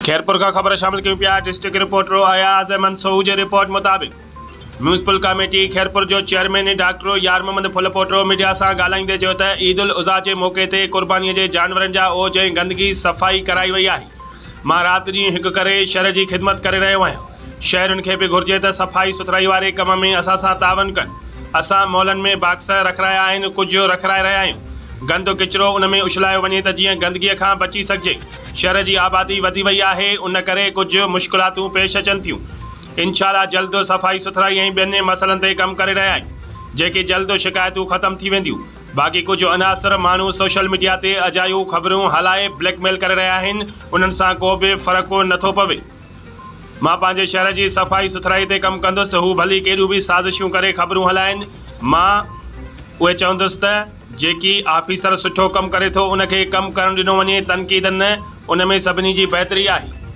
خيرپور کان خبر شامل ڪيون پيا ڊسٽرڪٽ رپورٽر اياز احمد سوهو جي رپورٽ مطابق ميونسپل ڪاميٽي خيرپور جو chairman doctor Yar Muhammad Phulpoto media سان ڳالهائيندي چيو ته عيد الاضحيٰ جي موقعي تي قرباني جي جانورن جا اوج ۽ گندگي صفائي ڪرائي وئي آهي مان رات ڏينهن هڪ ڪري شھر جي خدمت ڪري رهيو آهيان شهرين کي به گهرجي ته صفائي سٿرائي واري ڪم ۾ اسان سان تعاون ڪن اسان محلن ۾ باڪس رکرايا آهن ڪجهه رکرائي رهيا آهيون گند ڪچرو ان ۾ اڇلايو وڃي ته جيئن گندگي کان بچي سگهجي شھر جي آبادي وڌي وئي آهي ان ڪري ڪجهه مشڪلاتون پيش اچن ٿيون انشاء الله جلد صفائي سٿرائي ۽ ٻين مسئلن تي ڪم ڪري رهيا آهيون جيڪي جلد شڪايتون ختم ٿي وينديون باقي ڪجهه عناصر ماڻهو سوشل ميڊيا تي اجايون خبرون هلائي بليڪ ميل ڪري رهيا آهن انهن سان ڪو به فرق نٿو پوي مان پنهنجي شهر جي صفائي سٿرائي تي ڪم ڪندس هو ڀلي ڪيڏيون به سازشون ڪري خبرون هلائين مان اهي چوندس ته جيڪي آفيسر سٺو ڪم ڪري ٿو ان کي ڪم ڪرڻ ڏنو وڃي تنقيد نه ان ۾ سڀني جي بهتري آهي.